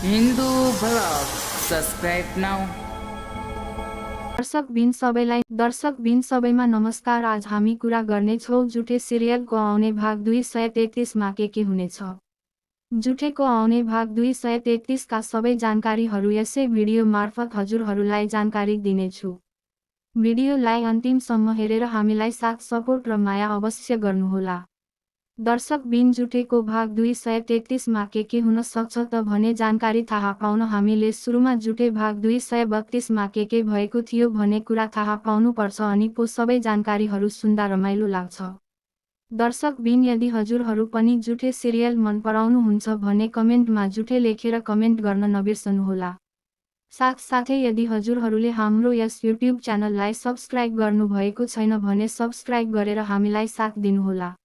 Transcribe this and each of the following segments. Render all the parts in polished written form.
Hindu vlog subscribe now. दर्शकबिन सबैमा नमस्कार। आज हामी कुरा गर्नेछौँ जुठे सिरियलको आउने भाग 233 मा के हुनेछ। जुठेको आउने भाग 233 का सबै जानकारीहरू यसै भिडियो मार्फत हजुरहरूलाई जानकारी दिनेछु। भिडियोलाई अन्तिमसम्म हेरेर हामीलाई साथ सपोर्ट र माया अवश्य गर्नुहोला। दर्शकबिन जुठेको भाग 233 मा के हुन सक्छ त भने जानकारी थाहा पाउन हामीले सुरुमा जुठे भाग 232 मा के भएको थियो भन्ने कुरा थाहा पाउनुपर्छ अनि पो सबै जानकारीहरू सुन्दा रमाइलो लाग्छ। दर्शकबिन यदि हजुरहरू पनि जुठे सिरियल मन पराउनुहुन्छ भने कमेन्टमा जुठे लेखेर कमेन्ट गर्न नबिर्सनुहोला। साथसाथै यदि हजुरहरूले हाम्रो यस युट्युब च्यानललाई सब्स्क्राइब गर्नुभएको छैन भने सब्स्क्राइब गरेर हामीलाई साथ दिनुहोला।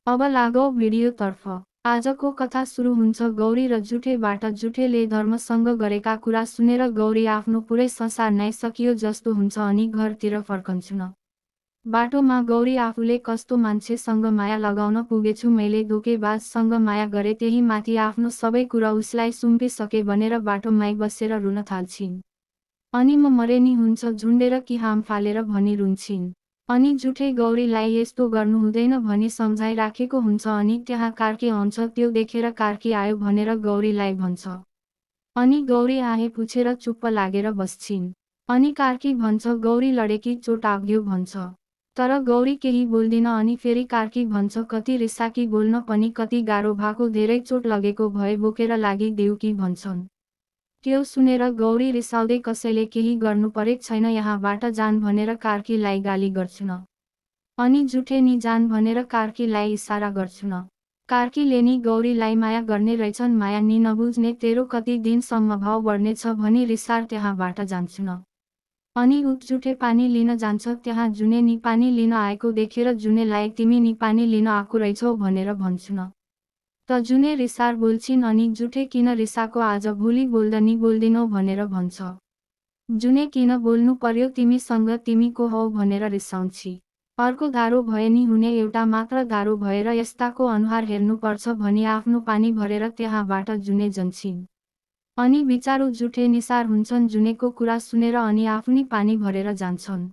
अब लागौं भिडियोतर्फ। आजको कथा सुरु हुन्छ गौरी र जुठेबाट। जुठेले धर्मसँग गरेका कुरा सुनेर गौरी आफ्नो पुरै संसार नै सकियो जस्तो हुन्छ अनि घरतिर फर्कन्छन्। बाटोमा गौरी आफूले कस्तो मान्छेसँग माया लगाउन पुगेछु, मैले धोकेबाजसँग माया गरे, त्यही माथि आफ्नो सबै कुरा उसलाई सुम्पिसके भनेर बाटोमै बसेर रुन थाल्छिन्। अनि म मरे नि हुन्छ झुन्डेर कि हाम फालेर भनी रुन्छिन्। अनि जुठे गौरीलाई यस्तो गर्नु हुँदैन भनी सम्झाइराखेको हुन्छ अनि त्यहाँ कार्की आउँछ। त्यो देखेर कार्की आयो भनेर गौरीलाई भन्छ। अनि गौरी आए पुछेर चुप्प लागेर बस्छिन्। अनि कार्की भन्छ गौरी लडेकी चोट लाग्यो भन्छ। तर गौरी केही बोल्दिन अनि फेरि कार्की भन्छ कति रिसाकी, बोल्न पनि कति गाह्रो भएको, धेरै चोट लगेको भए बोकेर लागि देऊ कि भन्छन्। त्यो सुनेर गौरी रिसाउँदै कसैले केही गर्नु परेक छैन, यहाँबाट जान भनेर कार्कीलाई गाली गर्छन्। अनि जुठे नि जान भनेर कार्कीलाई इसारा गर्छन्। कार्कीले नि गौरीलाई माया गर्ने रहेछन्, माया नि नबुझ्ने, तेरो कति दिनसम्म भाव बढ्नेछ भनी रिसार त्यहाँबाट जान्छन्। अनि उठ जुठे पानी लिन जान्छ, त्यहाँ जुने नि पानी लिन आएको देखेर जुनेलाई तिमी नि पानी लिन आएको रहेछौ भनेर भन्छन्। त जुने रिसार बोल्छिन् अनि जुठे किन रिसाको, आज भोलि बोल्दा नि बोल्दिनौ भनेर भन्छ। जुने किन बोल्नु पर्यो तिमीसँग, तिमी को हौ भनेर रिसाउँछि। अर्को धारो भए नि हुने, एउटा मात्र धारो भएर यस्ताको अनुहार हेर्नुपर्छ भनी आफ्नो पानी भरेर त्यहाँबाट जुने जन्छिन्। अनि बिचारो जुठे निसार हुन्छन् जुनेको कुरा सुनेर अनि आफ्नी पानी भरेर जान्छन्।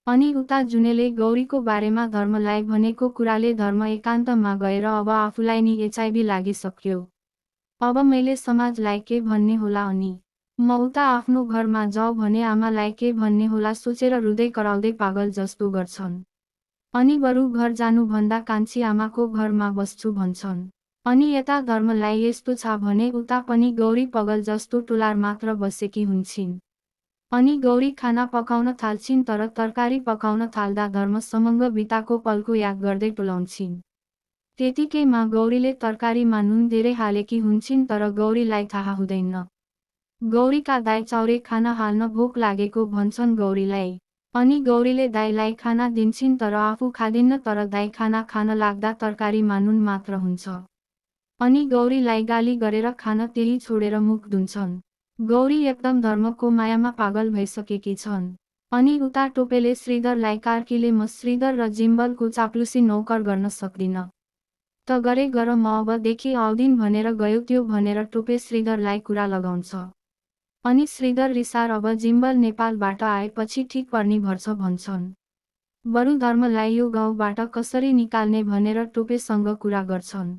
अनि उता जुनेले गौरीको बारेमा धर्मलाई भनेको कुराले धर्म एकान्तमा गएर अब आफूलाई नि एचआईभी लागिसक्यो। अब मैले समाजलाई के भन्ने होला, अनि म उता आफ्नो घरमा जाऊ भने आमालाई के भन्ने होला सोचेर रुँदै कराउँदै पागल जस्तो गर्छन्। अनि बरु घर जानुभन्दा कान्छी आमाको घरमा बस्छु भन्छन्। अनि यता धर्मलाई यस्तो छ भने उता पनि गौरी पगल जस्तो टोलार मात्र बसेकी हुन्छन्। अनि गौरी खाना पकाउन थाल्छिन्, तर तरकारी पकाउन थाल्दा धर्मसँग बिताको पलको याद गर्दै टोलाउँछिन्। त्यतिकैमा गौरीले तरकारीमा नुन धेरै हालेकी हुन्छन्, तर गौरीलाई थाहा हुँदैन। गौरीका दाइ चाउरे खाना हाल्न भोक लागेको भन्छन् गौरीलाई। अनि गौरीले दाइलाई खाना दिन्छिन्, तर आफू खादिन्न, तर दाइ खाना खान लाग्दा तरकारीमा नुन मात्र हुन्छ। अनि गौरीलाई गाली गरेर खान त्यही छोडेर मुख धुन्छन्। गौरी एकदम धर्मको मायामा पागल भइसकेकी छन्। अनि उता टोपेले श्रीधरलाई कार्कीले म श्रीधर र जिम्बलको चाप्लुसी नौकर गर्न सक्दिन, त गरे गर, म अबदेखि आउँदिन भनेर गयो। त्यो भनेर टोपे श्रीधरलाई कुरा लगाउँछ। अनि श्रीधर रिसार अब जिम्बल नेपालबाट आएपछि ठिक पर्नी भर्छ भन्छन्। बरु धर्मलाई यो गाउँबाट कसरी निकाल्ने भनेर टोपेसँग कुरा गर्छन्।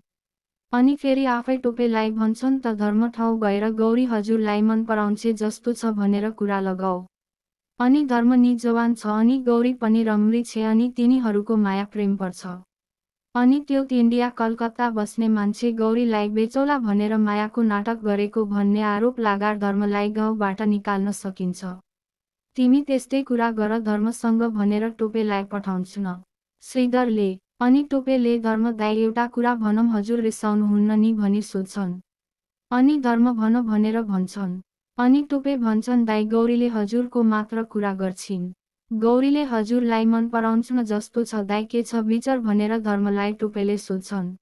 अनि फेरि आफै टोपेलाई भन्छन् त धर्म ठाउँ गएर गौरी हजुरलाई मन पराउँछ जस्तो छ भनेर कुरा लगाऊ। अनि धर्म नि जवान छ अनि गौरी पनि रम्री छे अनि तिनीहरूको माया प्रेम पर्छ। अनि त्यो इन्डिया कलकत्ता बस्ने मान्छे गौरीलाई बेचौला भनेर मायाको नाटक गरेको भन्ने आरोप लगार धर्मलाई गाउँबाट निकाल्न सकिन्छ। तिमी त्यस्तै कुरा गर धर्मसँग भनेर टोपेलाई पठाउँछन् श्रीधरले। अनि टोपेले धर्म दाइ एउटा कुरा भनौँ, हजुर रिसाउनुहुन्न नि भनी सोध्छन्। अनि धर्म भन भनेर भन्छन्। अनि टोपे भन्छन् दाइ गौरीले हजुरको मात्र कुरा गर्छिन्, गौरीले हजुरलाई मन पराउँछन् जस्तो छ दाइ, के छ विचार भनेर धर्मलाई टोपेले सोध्छन्।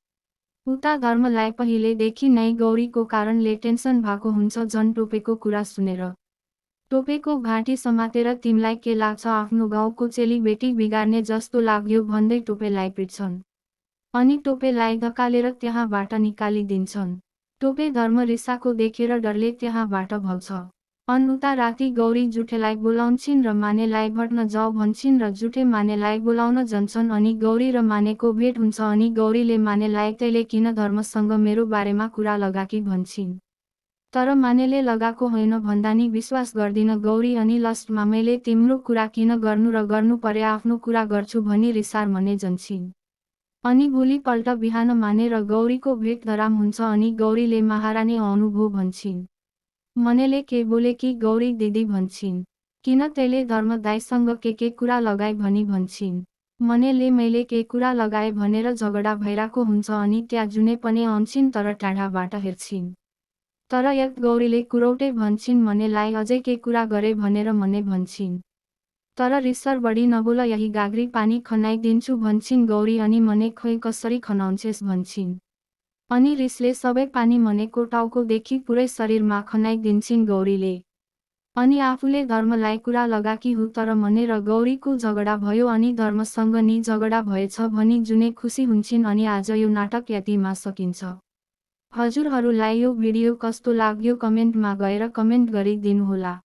उता धर्मलाई पहिलेदेखि नै गौरीको कारणले टेन्सन भएको हुन्छ झन् टोपेको कुरा सुनेर। टोपेको घाँटी समातेर तिमीलाई के लाग्छ आफ्नो गाउँको चेली बेटी बिगार्ने जस्तो लाग्यो भन्दै टोपेलाई पिट्छन्। अनि टोपेलाई धकालेर त्यहाँबाट निकालिदिन्छन्। टोपे धर्म रिसाको देखेर डरले त्यहाँबाट भग्छ। उता राति गौरी जुठेलाई बोलाउँछिन् र मानेलाई भट्न जाऊ भन्छिन् र जुठे मानेलाई बोलाउन जान्छन् अनि गौरी र मानेको भेट हुन्छ अनि गौरीले मानेलाई तैले किन धर्मसँग मेरो बारेमा कुरा लगाकी भन्छिन्। तर मानेले लगाको होइन भन्दा नि विश्वास गर्दिन गौरी अनि लस्ट मामैले तिम्रो कुरा किन गर्नु र गर्नु परे आफ्नो कुरा गर्छु भनी रिसार मने जन्छिन्। अनि भोलिपल्ट बिहान माने र गौरीको भेट धराम हुन्छ अनि गौरीले महारानी आउनुभयो भन्छिन्। मनेले के बोले कि गौरी दिदी भन्छिन्। किन तैले धर्मदाईसँग के कुरा लगाए भनी भन्छिन्। मनेले मैले के कुरा लगाए भनेर झगडा भइराको हुन्छ अनि त्यहाँ जुने पनि आउँछिन् तर टाढाबाट हेर्छिन्। तर यत गौरीले कुरौटे भन्छिन् मनेलाई अझै के कुरा गरे भनेर मने भन्छिन्। तर रिसर बढी नबोल यही गाग्री पानी खनाइदिन्छु भन्छिन् गौरी अनि मने खै कसरी खनाउँछेस् भन्छिन्। अनि रिसले सबै पानी मनेको टाउकोदेखि पुरै शरीरमा खनाइदिन्छिन् गौरीले। अनि आफूले धर्मलाई कुरा लगाकी हु तर मने र गौरीको झगडा भयो अनि धर्मसँग नि झगडा भएछ भनी जुने खुसी हुन्छन् अनि आज यो नाटक यतिमा सकिन्छ। हजुरहरूलाई यो भिडियो कस्तो लाग्यो कमेन्टमा गएर कमेन्ट गरिदिनुहोला।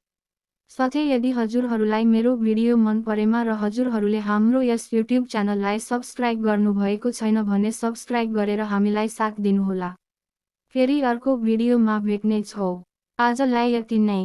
साथै यदि हजुरहरूलाई मेरो भिडियो मन परेमा र हजुरहरूले हाम्रो यस युट्युब च्यानललाई सब्स्क्राइब गर्नुभएको छैन भने सब्स्क्राइब गरेर हामीलाई साथ दिनुहोला। फेरि अर्को भिडियोमा भेट्ने छौँ। आजलाई यति नै।